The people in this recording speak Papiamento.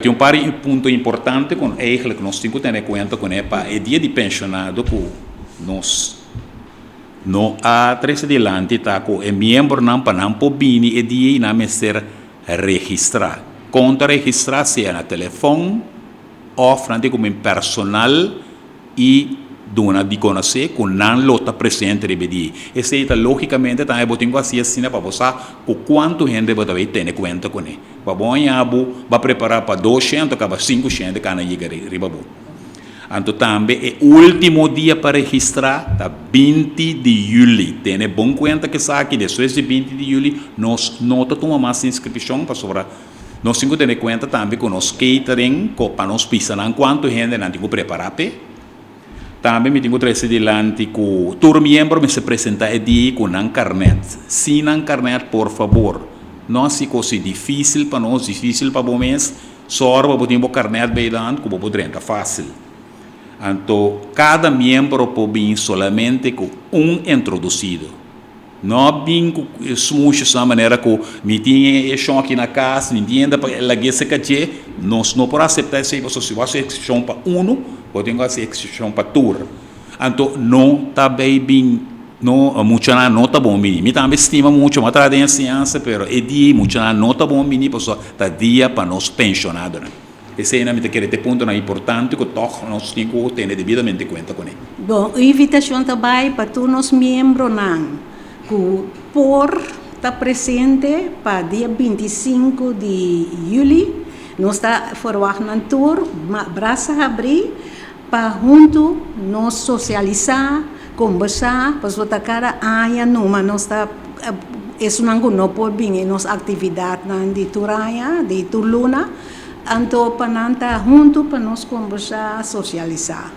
Tin un par di punto importante ku eigenlijk nos tin ku tene kuenta kuné pa e dia di penshonado ku nos no a trese dilanti ta ku e miembronan pa nan por bini e dia i nan mester registrá. Kon ta registrá? Sea na telefòn òf nan tin ku bin personal i duna di konosé ku nan lo ta presente riba e dia. Esei ta lógikamente tambe bo tin ku hasi asina pa bo sa ku kuantu hende bo ta bai tene kuenta kuné. Pa bo haña bo ba prepará pa 200 kaba 500 kana yega riba bo. Anto tambe e último dia pa registrá ta 20 di yüli. Tene bon kuenta ku esaki, despues di 20 di yüli nos no ta tuma mas inskripshon pasobra nos tin ku tene kuenta tambe ku nos catering pa nos bisa nan kuantu hende nan tin ku prepará p'e. Tambe mi tin ku trese dilanti ku tur miembro mester presentá e dia ku nan karnèt. Sin nan karnèt, por fabor, no hasi kos difísil pa nos, difísil pa bo mes. Sòru pa bo tin bo karnèt bei dant ku bo por drenta fásil. Anto kada miembro por bin solamente ku un introdusido. No bin ku smushi sa manera ku mi tin e shon aki na kas, mi tin hende pa lag'é serka dje. Nos no por aseptá esei pasobra si bo hasi eksepshon pa unu, bo tin ku hasi eksepshon pa tur. Anto no ta bay bin, no, muchanan no ta bon bini. Mi tambe stima mucha, mi a traha den enseñansa, pero e dia ei muchanan no ta bon bini pasobra ta dia pa nos penshonadonan. Eseinan mi ta kere ta e puntonan importante ku tòg nos tin ku tene debidamente kuenta kuné. Bon, un invitashon ta bai pa tur nos miembronan ku por ta presente pa dia 25 di yüli. Nos ta ferwagt nan tur brasa habrí pa huntu nos sosialisá, kombersá, pasobra ta kada aña numa nos ta esunnan ku no por bin e nos aktividatnan di tur aña, di tur luna, anto pa nan ta huntu pa nos kombersá, sosialisá.